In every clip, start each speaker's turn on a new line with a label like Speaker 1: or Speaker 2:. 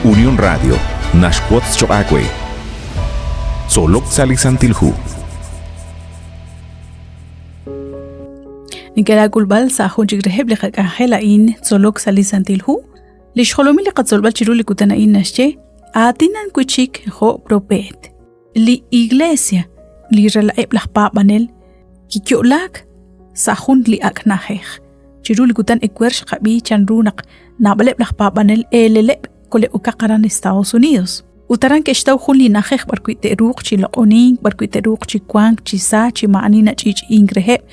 Speaker 1: Unión Radio naxwotz choq' aawe. Tzolok sa' li Santil Hu.
Speaker 2: Neke'raak'ulb'al sa' jun chik reheb' li qak'anjel a'in tzolok sa' li Santil Hu. Li xjolomil li qatzolb'al chiru li kutan a'in naxye, aatinan wi' chik jo' propeet. Li Iglesia, li rela'eb' laj paab'anel, kiyo'laak sa' jun li ak' na'ajej. Chiru li kutan ewer xqab'i chanru naq naab'aleb' laj paab'anel eeleleb' kole'okaq aran Estados Unidos. Ut aran ke'xtaw jun li na'ajej b'arwi' te'ruuq chi loq'onink, b'arwi' te'ruuq chi wank chi sa chi maa'ani nach'i'ch'i'ink reheb',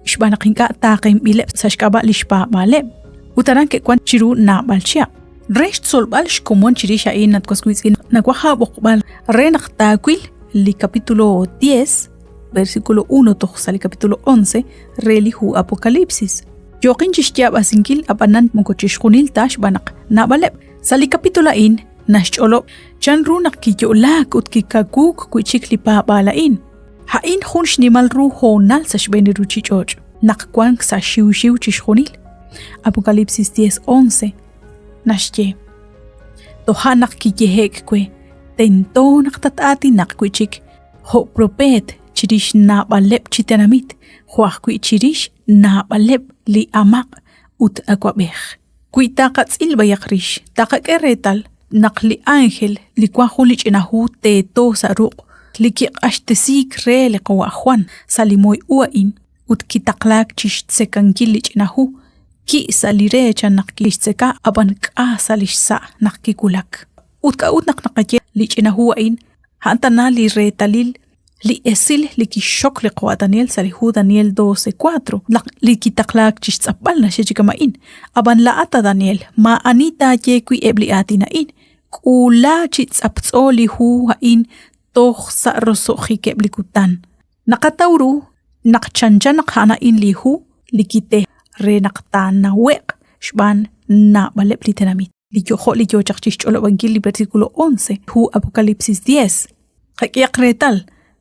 Speaker 2: xb'aan naq ink'a' taaqenb'ileb' sa' xk'ab'a' li xpaab'aaleb'. Ut aran ke'wank chiru naab'al chihab'. Re xtzolb'al xkomon chirix a'in at was wiitz'in, nawaj aab'oqb'al re naq taawil li capítulo 10, versículo 1 toj sa' li capítulo 11 re li hu Apocalipsis. Yooqin chi xyaab'asinkil ab'anan moko chixjunil ta xb'aan naq naab'aleb' sa' li capítulo a'in naxch'olob' chan ru naq kiyo'laak ut kikawuuk wi' chik li paab'aal a'in. A'in jun xnimal ru hoonal sa' xb'een li ruuchich'och' naq wank sa' xiwxiw chixjunil. Apocalipsis 10:11 naxye, Toja' naq kiyehe'k we, tento naq tat-aatinaq wi' chik jo' propeet chirix naab'aleb' chi tenamit, jo' ajwi' chirix naab'aleb' li amaq' ut awab'ej. Wi taqatz'il b'ayaq rix, taqak'e reetal naq li ánjel li wan jun li ch'ina hu teeto sa' ruq' li kiq'axtesiik re li qawa' Jwan sa' li moy u a'in ut kitaqlaak chi xtzekankil li ch'ina hu, ki' sa' li re chan naq kixtzeka ab'an k'a sa' li xsa' naq kiwulak. Ut k'a'ut naq naqaye li ch'ina hu a'in a'an tana li reetalil li esil li kixxok li qawa' Daniel sa' li hu Daniel 12:4 naq li kitaqlaak chi xtz'apb'al naxye chi kama'in, Ab'an laa'at a Daniel, maa'ani taaye wi' eb' li aatin a'in, k'uula chi tz'aptz'o li hu a'in toj sa' roso'jikeb' li kutan. Naqataw ru naq chanchan naq a'an a'in li hu li kite re naq taanawe'q xb'aan naab'aleb' li tenamit. Li yojo' li yoo chaq chixch'olob'ankil li versículo 11, hu Apocalipsis 10. Qak'ehaq reetal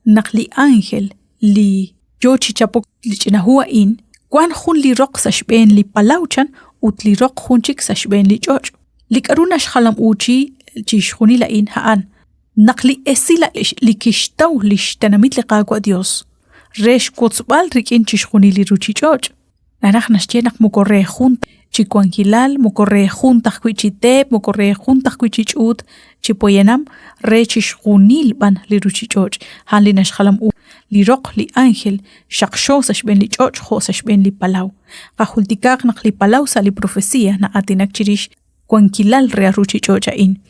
Speaker 2: naq li ángel li yoo chi chapok li ch'ina hu a'in wan jun li roq sa' xb'een li palaw chan ut li roq jun chik sa' xb'een li ch'och'. Li k'a'ru naxjalam'uuchi chixjunil a'in a'an naq li esil li kixtaw lix tenamit li Qaawa' Dios re xwotzb'al rik'in chixjunil li ruchich'och'. Naraj naxye naq moko re jun chi wankilal, moko re jun ta ajwi' chi teep, moko re jun ta ajwi' chi ch'uut chi poyanam, re chixjunil b'an li ruuchich'och'. A'an li naxjalam u li roq li ánjel xaqxo sa' xb'een li ch'och' jo' sa' xb'een li palaw. Qajultikaaq naq li palaw sa' li profecía na'aatinak chirix wankilal re ruuchich'och' a'in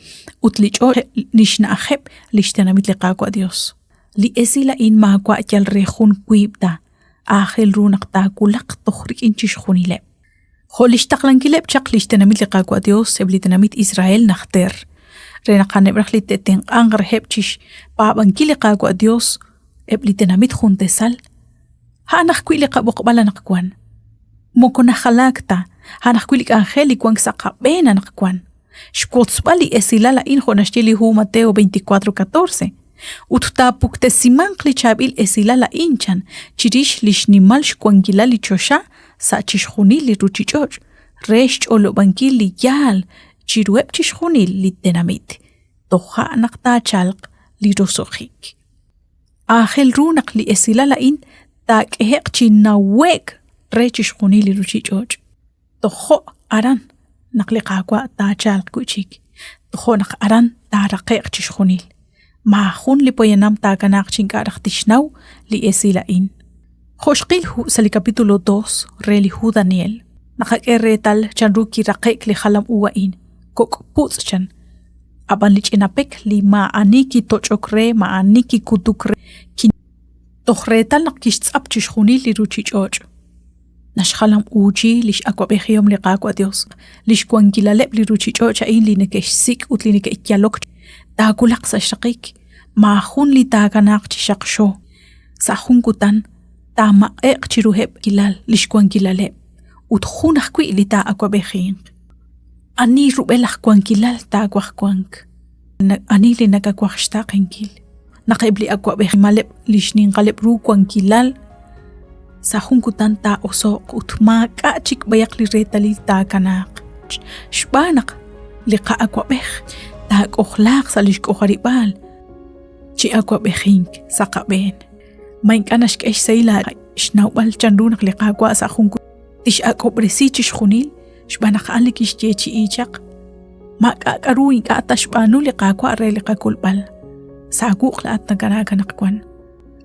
Speaker 2: ut li ch'och' li xna'ajeb' li xtenamit li Qaawa' Dios. Li esil a'in maawa' yal re jun wiib' ta, aajel ru naq taawulaq toj rik'in chixjunileb'. Jo' lix taqlankileb' chaq lix tenamit li Qaawa' Dios eb' li tenamit Israel najter, re naq a'aneb' raj li te'tenq'anq reheb' chixpaab'ankil li Qaawa' Dios eb' li tenamit jun tasal, a'an ajwi' li qab'oqb'al anaqwan. Moko najalaak ta, a'an ajwi' li k'anjel li wank sa' qab'een anaqwan. Xwotzb'al li esilal a'in jo' naxye li hu Mateo 24:14. Ut taapuktesimanq li chaab'il esilal a'in chan chirix li xnimal xwankilal li choxa sa' chixjunil li ruuchich'och' re xch'olob'ankil li yaal chiruheb' chixjunil li tenamit, toja' naq taachalq li roso'jik. Aajel ru naq li esilal a'in taak'ehe'q chi nawe'k re chixjunil li ruuchich'och'. Tojo' aran naq li Qaawa' taachalq wi' chik, tojo' naq aran taaraqe'q chixjunil. Maajun li poyanam taakanaaq chi ink'a' raj tixnaw li esil a'in. Jo' xqil sa' li capítulo 2 re li hu Daniel, naqak'e reetal chanru kiraqe'k li jalam u a'in, kok' putz' chan. Ab'an li ch'ina pek li maa'ani kitoch'ok re, maa'ani kikutuk re, toj reetal naq kixtz'ap chixjunil li ruuchich'och'. Naxjalam-uuchi lix awa'b'ejihom li Qaawa' Dios, lix wankilaleb' li ruchich'och' a'in li neke'xsik' ut li neke'yalok taawulaq sa' xraqik, maajun li taakanaaq chi xaqxo. Sa' jun kutan taamaq'e'q chiruheb' kilal lix wankilaleb', ut jun ajwi' li taa'awa'b'ejinq. Ani rub'el aj wankilal taawaj wank? Ani li nakawaj xtaaqenkil? Naq eb' li awa'b'ej maleb' li xninqaleb' ru wankilal sa' jun kutan taa'oso'q ut maak'a' chik b'ayaq li reetalil taakanaaq. Xb'aan naq li qa'awa'b'ej Taak'ojlaaq sa' lix k'ojarib'aal chi awab'ejink sa' qab'een. Ma ink'a' naxk'e xsahil xnawb'al chanru naq li Qaawa' sa' jun tix'ak'ob'resi chixjunil xb'aan naq a'an li kixyeechi'i chaq? Maak'a' k'aru ink'a' ta xb'aanu li Qaawa' re li qakolb'al. Sa' wuq' laa'at nakanaak anaqwan.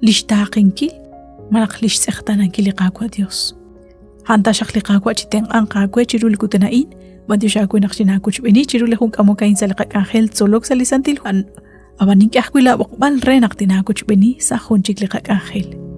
Speaker 2: Li xtaaqenkil malaj li xtz'eqtaanankil li Qaawa' Dios. A'an taxaq li Qaawa' chi tenq'anq aawe chiru li kutan a'in. B'antiox aawe naq xinaawochb'eeni chiru li jun k'amok a'in sa' li qak'anjel tzolok sa' li Santil Hu. Ab'an nink'e ajwi' laab'oqb'al re naq tinaawochb'eeni sa' jun chik li qak'anjel.